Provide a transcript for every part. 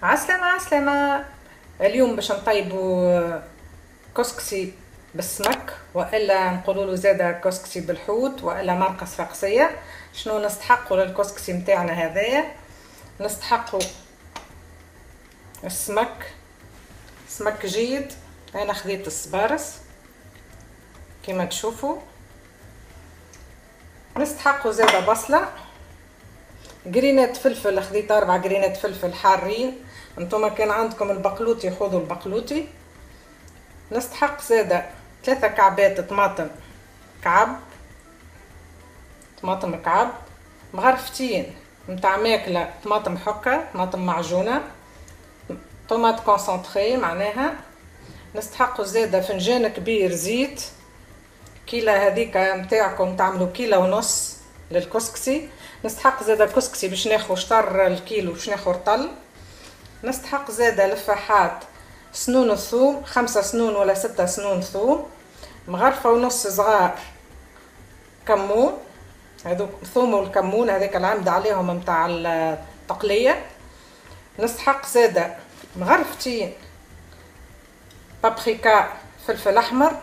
عسلامة عسلامة. اليوم باش نطيبو كسكسي بالسمك، والا نقولوا له زاده كسكسي بالحوت، والا مرقه صفاقسيه. شنو نستحقوا للكسكسي نتاعنا هذايا؟ نستحقوا السمك، سمك جيد. انا خذيت الصبارس كما تشوفوا. نستحقوا زاده بصله، قرينات فلفل، خذيت 4 قرينات فلفل حارين. انتم كان عندكم البقلوطي خذوا البقلوطي. نستحق زاده 3 كعبات طماطم كعب، طماطم كعب، مغرفتين متاع ماكله طماطم حكه، طماطم معجونه، tomate concentrée معناها. نستحقوا زاده فنجان كبير زيت، كيلة هذيك متاعكم تعملوا 1.5 كيلو للكسكسي. نستحق زاده كسكسي باش ناخو شطر الكيلو، باش ناخو رطل. نستحق زاده لفاحات سنون الثوم، 5 سنون ولا 6 سنون ثوم، 1.5 مغرفة صغار كمون، هذوك الثوم والكمون هذاك العمد عليهم متاع التقلية. نستحق زاده 2 مغرفتين بابريكا فلفل احمر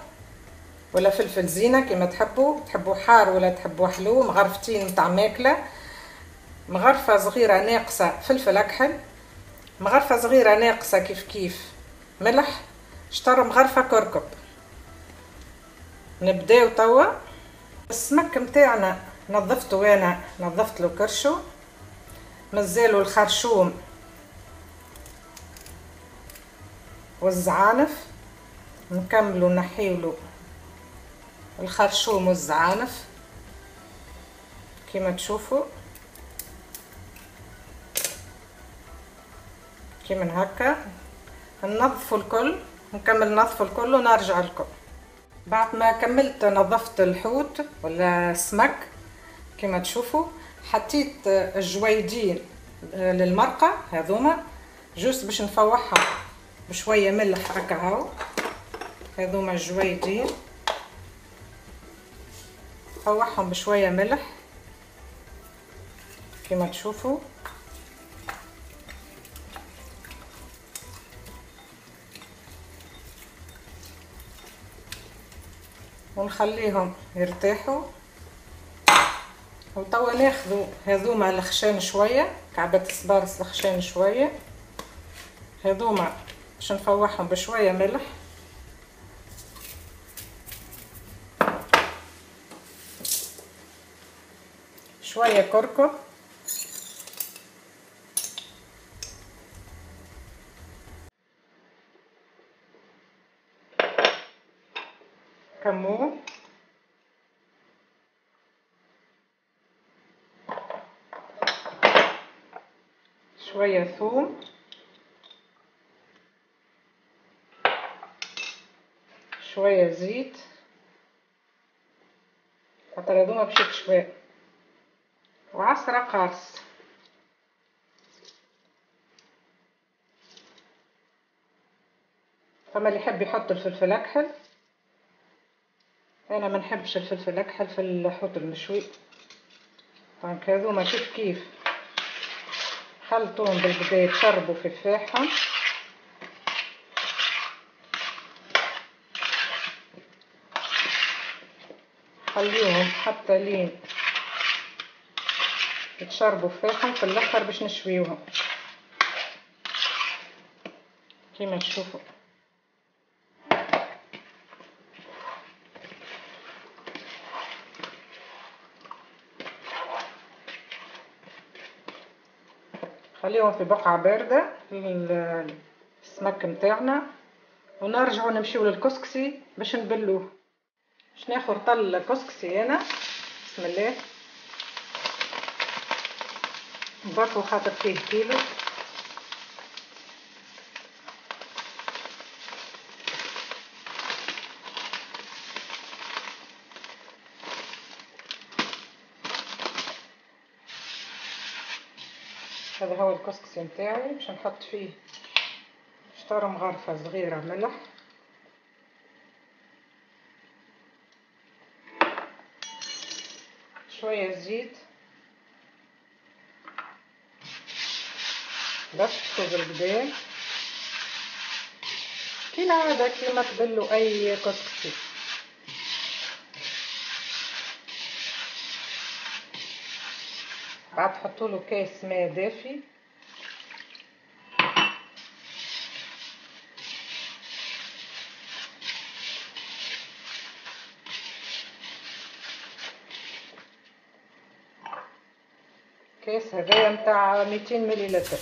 ولا فلفل زينة كما تحبوا، تحبوا حار ولا تحبوا حلو، 2 مغرفتين متاع ماكله، مغرفه صغيرة ناقصه فلفل اكحل، مغرفه صغيرة ناقصه كيف كيف ملح، شطر مغرفه كركب. نبداو توا. السمك متاعنا نظفته انا، نظفت له كرشو، مازالوا الخرشوم والزعانف، نكملوا نحيولو الخرشوم والزعانف كما تشوفوا كيما هكا. ننظفوا الكل، نكمل نظفوا الكل ونرجع لكم. بعد ما كملت نظفت الحوت ولا السمك كما تشوفوا، حطيت الجويدين للمرقه هذوما juste باش نفوحها بشوية ملح هكا. هاو هذوما الجويدين فوحهم بشوية ملح كما تشوفوا. ونخليهم يرتاحوا. وتوا ناخذوا هذوما الخشان شوية، كعبات الصبارس الخشان شوية، هذوما باش نفوحهم بشوية ملح. شوية كركم، كمون، شوية ثوم، شوية زيت، خاطر هذوما باش يتشوي، وعصرة قارص. فما اللي يحب يحط الفلفل اكحل، انا ما نحبش الفلفل الاكحل في الحوت المشوي. donc هذوما كيف كيف خلطوهم بالبداية يتشربوا في فاحهم. خليهم حتى لين يتشربوا فاحهم، في الاخر باش نشويوهم كيما تشوفوا. خليهم في بقعة باردة السمك متاعنا، ونرجعوا نمشيو للكسكسي باش نبلوه. باش ناخذ طل كسكسي انا، بسم الله، نبركو خاطر فيه كيلو. هذا هو الكسكسي متاعي، باش نحط فيه شطر مغرفة صغيرة ملح، شوية زيت، بشطو بالكدا كالعادة كيما تبلو اي كسكسي. بعد تحطولو كاس ماء دافي. كاس هذايا نتاع 200 مليلتر.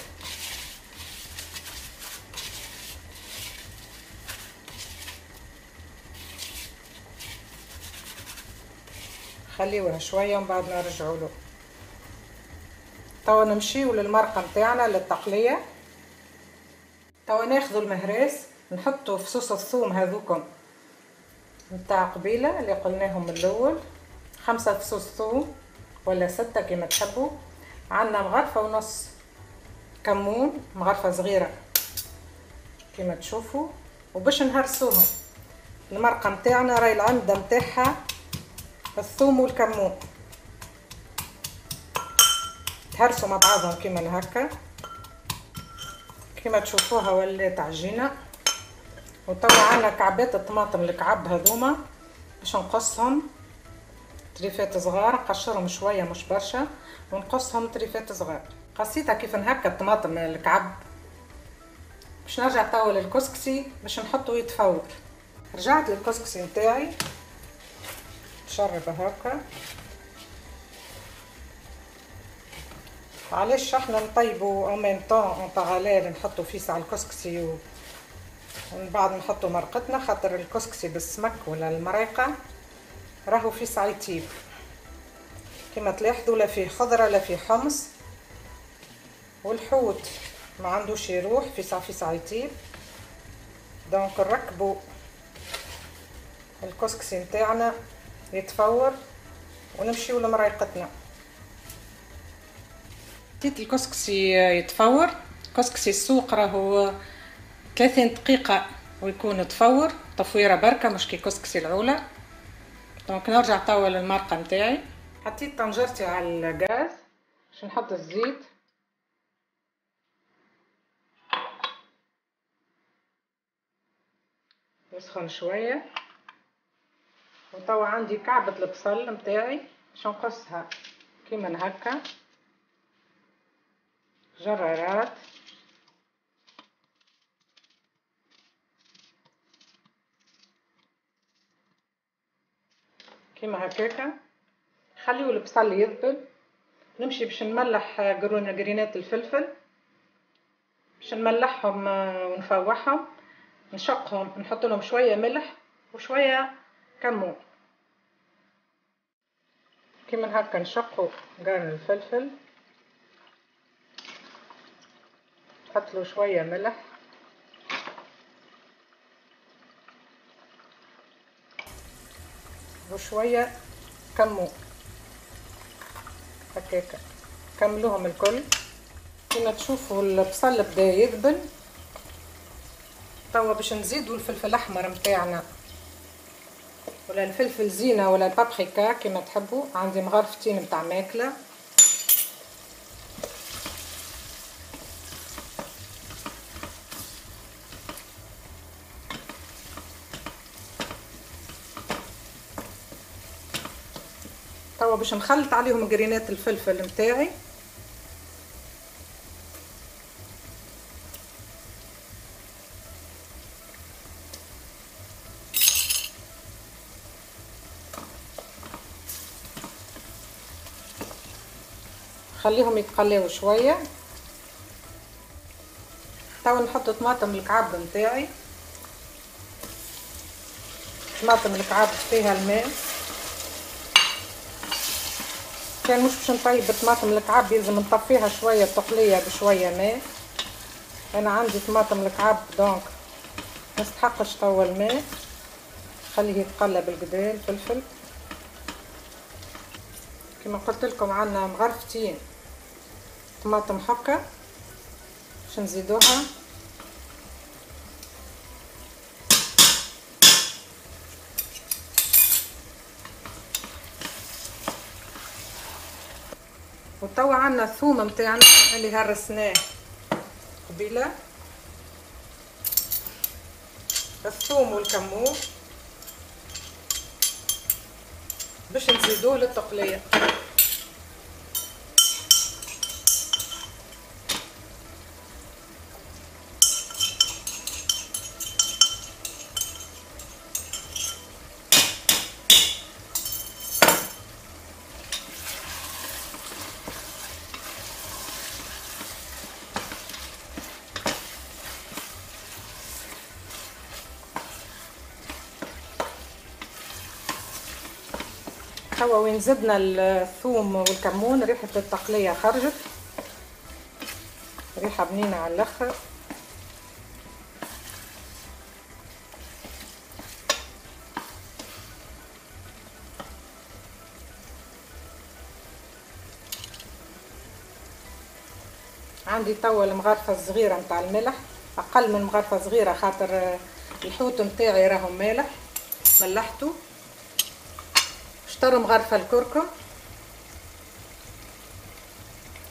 خليوه شوية ومن بعد نرجعوا له. توا نمشيو للمرقه نتاعنا للتقليه. توا ناخذوا المهراس نحطوا فصوص الثوم هذوكم نتاع قبيلة اللي قلناهم من الاول، 5 فصوص ثوم ولا 6 كما تحبوا. عندنا مغرفه ونص كمون، مغرفه صغيرة كما تشوفوا، وباش نهرسوهم المرقه نتاعنا راهي العمدة نتاعها الثوم والكمون، تهرسوا مع بعضهم كيما هكا كيما تشوفوها ولات عجينه. وتوا عندنا كعبات الطماطم الكعب هذوما باش نقصهم تريفات صغار، نقشرهم شوية مش برشا ونقصهم تريفات صغار. قصيتها كيف هكا الطماطم الكعب. باش نرجع توا للكسكسي باش نحطو يتفور. رجعت للكسكسي نتاعي نشربه هكا. علاش احنا نطيبو en même temps en parallèle، نحطو فيس على الكسكسي ومن بعد نحطو مرقتنا، خاطر الكسكسي بالسمك ولا المريقه راهو فيس يطيب كما تلاحظوا، لا فيه خضرة لا فيه حمص، والحوت ما عندوش يروح فيس فيس يطيب. donc نركبو الكسكسي نتاعنا يتفور ونمشيو لمريقتنا. حطيت الكسكسي يتفور. كسكسي السوق راهو 30 دقيقة ويكون تفور، تفويرة بركة مش كي كسكسي العولة. donc نرجع توا للمرقة نتاعي. حطيت طنجرتي على الغاز باش نحط الزيت. يسخن شوية. وتوا عندي كعبة البصل نتاعي باش نقصها كيما هكا جرارات. كيما هكاكا. خليو البصل يذبل. نمشي باش نملح قرينات الفلفل باش نملحهم ونفوحهم، نشقهم، نحط لهم شوية ملح وشوية كمون. كيما هكا نشقو قرن الفلفل، نحط له شوية ملح وشوية كمون هكاكا. كملوهم الكل. كما تشوفوا البصل بدا يذبل. توا باش نزيدوا الفلفل الاحمر نتاعنا ولا الفلفل زينة ولا البابريكا كما تحبوا. عندي مغرفتين نتاع ماكله. توا باش نخلط عليهم قرينات الفلفل نتاعي. خليهم يتقلاو شوية. توا نحط طماطم الكعب نتاعي. طماطم الكعب فيها الماء، كان مش باش نطيب طماطم الكعب يلزم نطفيها شوية تقليه بشوية ماء. انا عندي طماطم الكعب donc نستحقش توا الماء. خليه يتقلى بالقدا الفلفل. كما قلت لكم عندنا مغرفتين طماطم حكه باش نزيدوها. وتوا عندنا الثوم نتاعنا اللي هرسناه قبيلة، الثوم والكمون باش نزيدوه للتقليه. توا وين زدنا الثوم والكمون ريحة التقلية خرجت، ريحة بنينة على الاخر. عندي توا المغرفة الصغيرة متاع الملح، اقل من مغرفة صغيرة خاطر الحوت متاعي راهو مالح، ملحته. شطر مغرفة الكركم،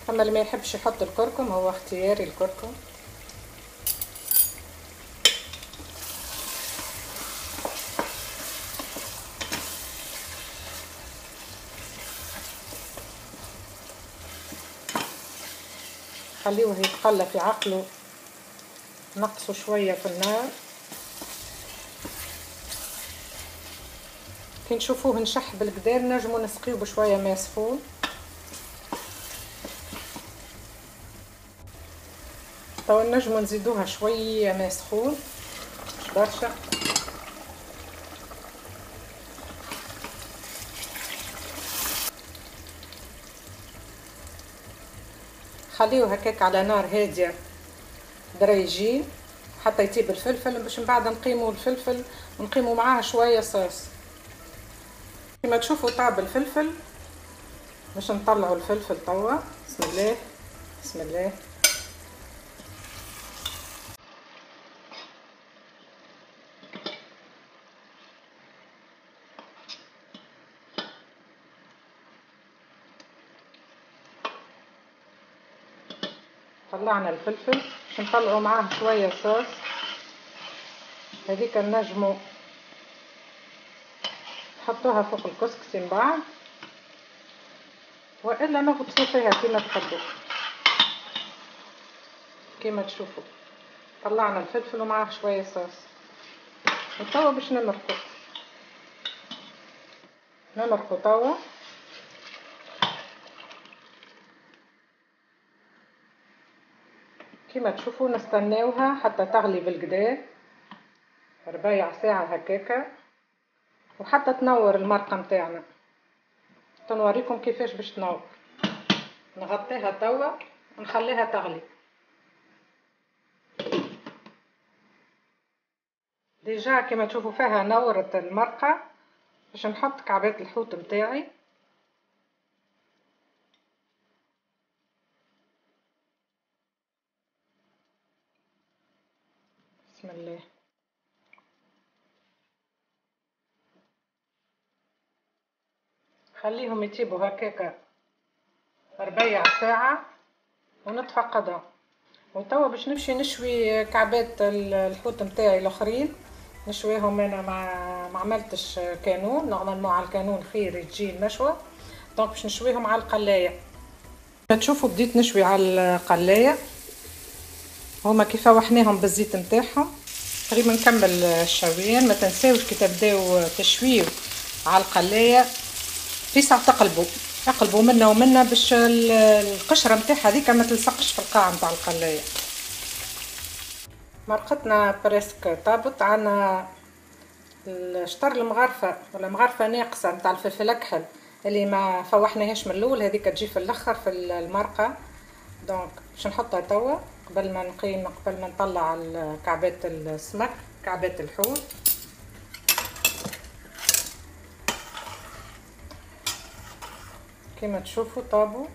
فما اللي ما يحبش يحط الكركم هو اختياري الكركم. خليوه يتقلى في عقله، نقصه شوية في النار. كي نشوفوه نشح بالقدار نجمو نسقيوه بشوية ماء سخون. توا نجمو نزيدوها شوية ماء سخون، مش برشا. خليوه هكاك على نار هادية دريجين حتى يطيب الفلفل، باش من بعد نقيمو الفلفل ونقيمو معاه شوية صوص. كما تشوفوا طاب الفلفل، باش نطلعوا الفلفل توا. بسم الله بسم الله. طلعنا الفلفل باش نطلعوا معاه شوية صوص. هذيك نجمو نحطوها فوق الكسكسي من بعد، والا نغطسو فيها كيما تحبوا. كيما تشوفوا طلعنا الفلفل ومعاه شوية صوص. وتوا باش نمرقو، نمرقو توا. كيما تشوفوا نستناوها حتى تغلي بالقدا ربيع ساعة هكاكا، وحتى تنور المرقه متاعنا. تنوريكم كيفاش باش تنور. نغطيها توا ونخليها تغلي. déjà كيما تشوفوا فيها نورت المرقه. باش نحط كعبات الحوت متاعي. بسم الله. خليهم يطيبوا هكاكا ربيع ساعة ونتفقدها. وتوا باش نمشي نشوي كعبات الحوت متاعي الاخرين، نشويهم انا ما عملتش كانون، normalement على الكانون خير تجي المشوى، donc باش نشويهم على القلايه. تشوفوا بديت نشوي على القلايه، هما كيف وحناهم بالزيت نتاعهم. تقريبا نكمل الشويان. ما تنساوش كي تبداو تشويو على القلايه فيسع تقلبوا، اقلبوا منا ومنا باش القشرة نتاعها هذيك ما تلصقش في القاع نتاع القلايه. مرقتنا presque طابت. عندنا الشطر المغرفه ولا مغرفه ناقصه نتاع الفلفل الاكحل اللي ما فوحناهاش من الاول، هذيك تجي في الاخر في المرقه. donc باش نحطها توا قبل ما نقيم، قبل ما نطلع كعبات السمك كعبات الحوت. كما تشوفوا طابوا.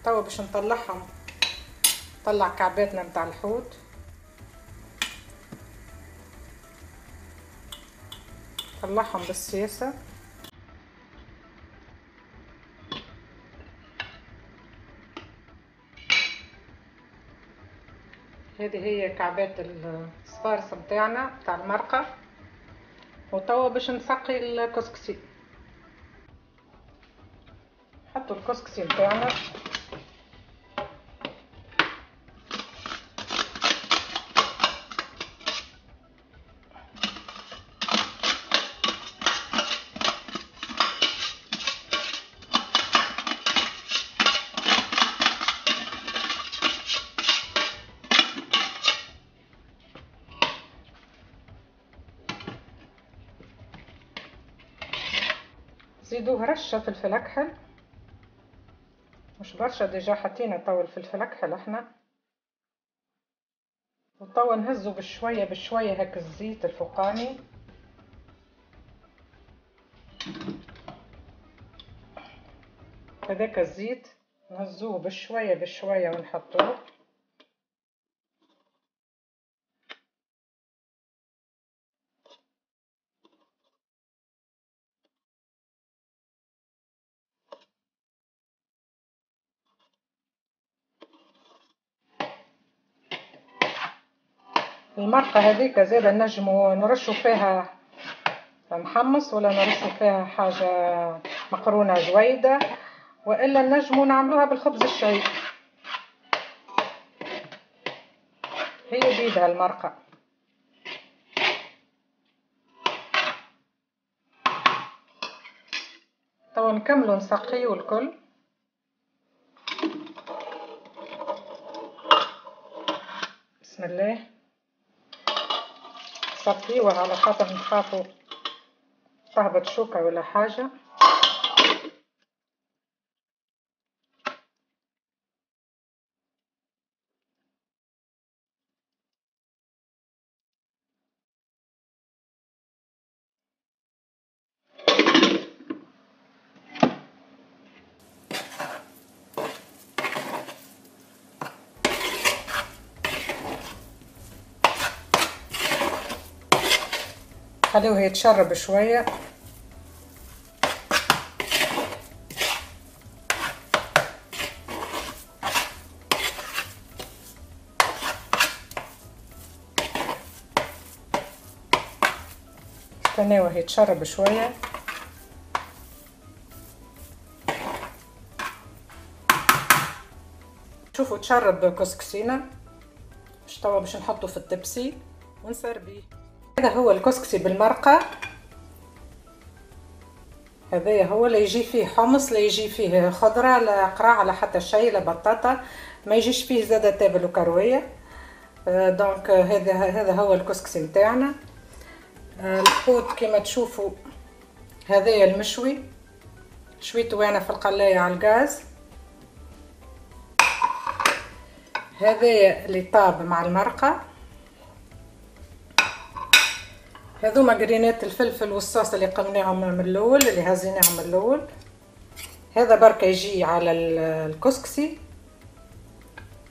توا باش نطلعهم، نطلع كعباتنا نتاع الحوت. نطلعهم بالسياسة. هذه هي كعبات الصفارس نتاعنا تاع المرقه. وتوا باش نسقي الكسكسي، نحطوا الكسكسي نتاعنا. زيدوه رشه فلفل اكحل، مش برشا، déjà حطينا توا الفلفل اكحل احنا. وتوا نهزو بشوية بشوية هاك الزيت الفوقاني. هذاك الزيت نهزوه بشوية بشوية ونحطوه. المرقة هذيك زادا نجمو نرشو فيها محمص ولا نرشو فيها حاجة مقرونة جويدة، وإلا نجمو نعملوها بالخبز الشعير. هي بيدها المرقة. توا نكملو نسقيو الكل. بسم الله. صفيوه على خاطر نخافو تهبط شوكة ولا حاجة. خلوه يتشرب شوية. استناوه يتشرب شوية. شوفوا تشرب كسكسينا. باش توا باش نحطو في التبسي ونسربيه. هذا هو الكسكسي بالمرقة. هذايا هو، لا يجي فيه حمص، لا يجي فيه خضرة، لا قرع، لا حتى شيء، لا بطاطا، ما يجيش فيه زادة تابل وكروية. donc هذا هو الكسكسي نتاعنا. الحوت كما تشوفوا هذايا المشوي، شويته انا في القلاية على الغاز. هذايا اللي طاب مع المرقة. هذوما قرينات الفلفل والصوص اللي قمناهم من الاول، اللي هزيناهم من الاول. هذا بركة يجي على الكسكسي،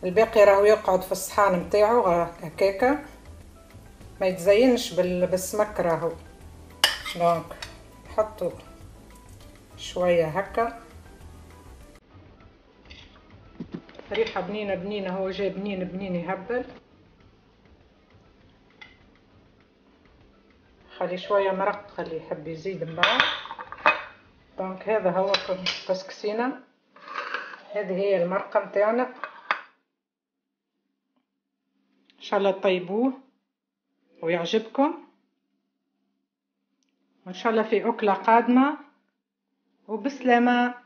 الباقي راهو يقعد في الصحان نتاعو هكاكا، ما يتزينش بالسمك راهو. donc نحطو شوية هكا، ريحه بنينه بنينه، هو جاي بنين بنين يهبل. خلي شوية مرق، خلي يحب يزيد من بعد. donc هذا هو كسكسينا، هذه هي المرقه نتاعنا. ان شاء الله تطيبوه ويعجبكم، وان شاء الله في اكله قادمة، وبسلامه.